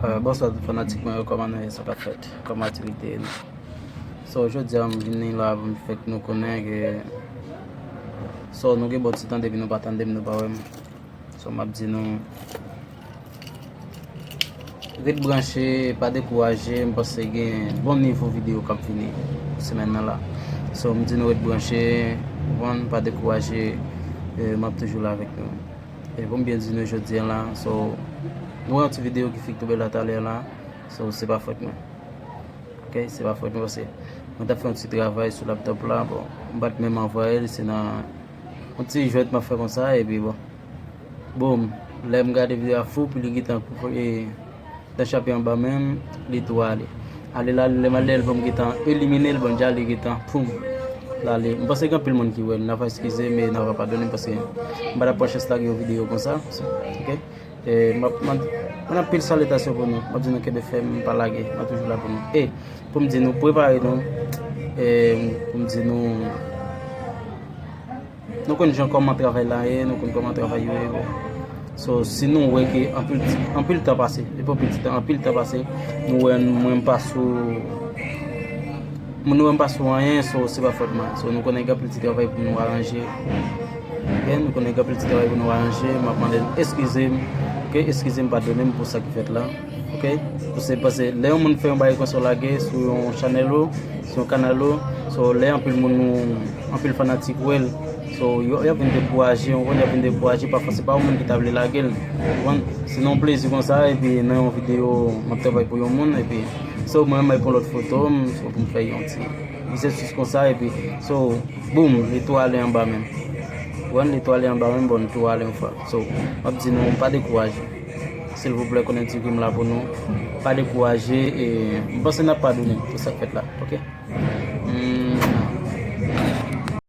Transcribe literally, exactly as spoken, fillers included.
Euh, bonswa tout fanatik mwen yo, kòman nou ye, sa k ap fèt, kòman aktivite nou? So, jodi a m vini la pou m fè nou konnen ke so nou gen bon ti tan depi nou pa tande m, nou pa wè m. So, m ap di nou, ret branche, pa dekouraje, m panse gen bon nivo videyo k ap vini pou semèn nan la. So, m di nou ret branche, konprann, pa dekouraje, e, m ap toujou la avèk nou. E pou m byen di nou jodi a la, so, nou wè yon ti videyo ki fèk tonbe la talè la, so, se pa fòt mwen. Ok, se pa fòt mwen, paske mwen t ap fè yon ti travay sou laptop la, bon, m pa t menm anvoye l, se nan yon ti jwèt m ap fè konsa, epi bon. Boum, lè m gade videyo a fou, pou li gentan koupe, e, dan chape anba men m, li tou ale. Ale la, lè m al dèyè l, bon, m gentan elimine l, bon, dja li gentan, poum, l ale. M panse gen anpil moun ki wè l, n a va eskize m, e n a va padone m, paske m pa t ap pran chans lage yon videyo konsa, ok? E, m ap, m ap, m ap anpil salitasyon pou nou, m ap di nou kenbe fèm, pa lage, m ap toujou la pou nou. E, pou m di nou, prepare nou, e, pou m di nou, nou konn jan kòman travay la ye, nou konn kòman travay yo ye, bon. So, si nou wè ke anpil, anpil tan pase, e pa anpil ti tan, anpil tan pase, nou wè mwen m pa sou, nou wè m pa sou anyen, so, se pa fòt mwen. So, nou konnen gen anpil ti travay pou nou aranje. Ok, nou konnen gen anpil ti travay pou nou aranje, m ap mande nou eskize m, ok, eskize m, padone m pou sa ki fèt la. Ok, paske, paske lè yon moun fè yon bagay konsa, w lage sou yon chanèl ou, sou yon kanal ou, so, lè anpil moun, anpil fanatik wè l, so, yo, y ap vin dekouraje, yon moun y ap vin dekouraje, pafwa se pa yon moun ki ta vle lage l, ou konprann? Se nan yon plezi konsa, epi nan yon videyo, m ap travay pou yon moun, epi, so, mwen menm, pou lòt foto m, so, pou m fè yon ti egzèsis konsa, epi, so, boum, li tou ale anba men m. Ou konprann? Li tou ale anba men m, bon, li tou ale yon fwa. So, m ap di nou, pa dekouraje. Silvouplè, konnen di ke m la pou nou. Pa dekouraje, e m panse n ap padone m pou sa k fèt la, ok?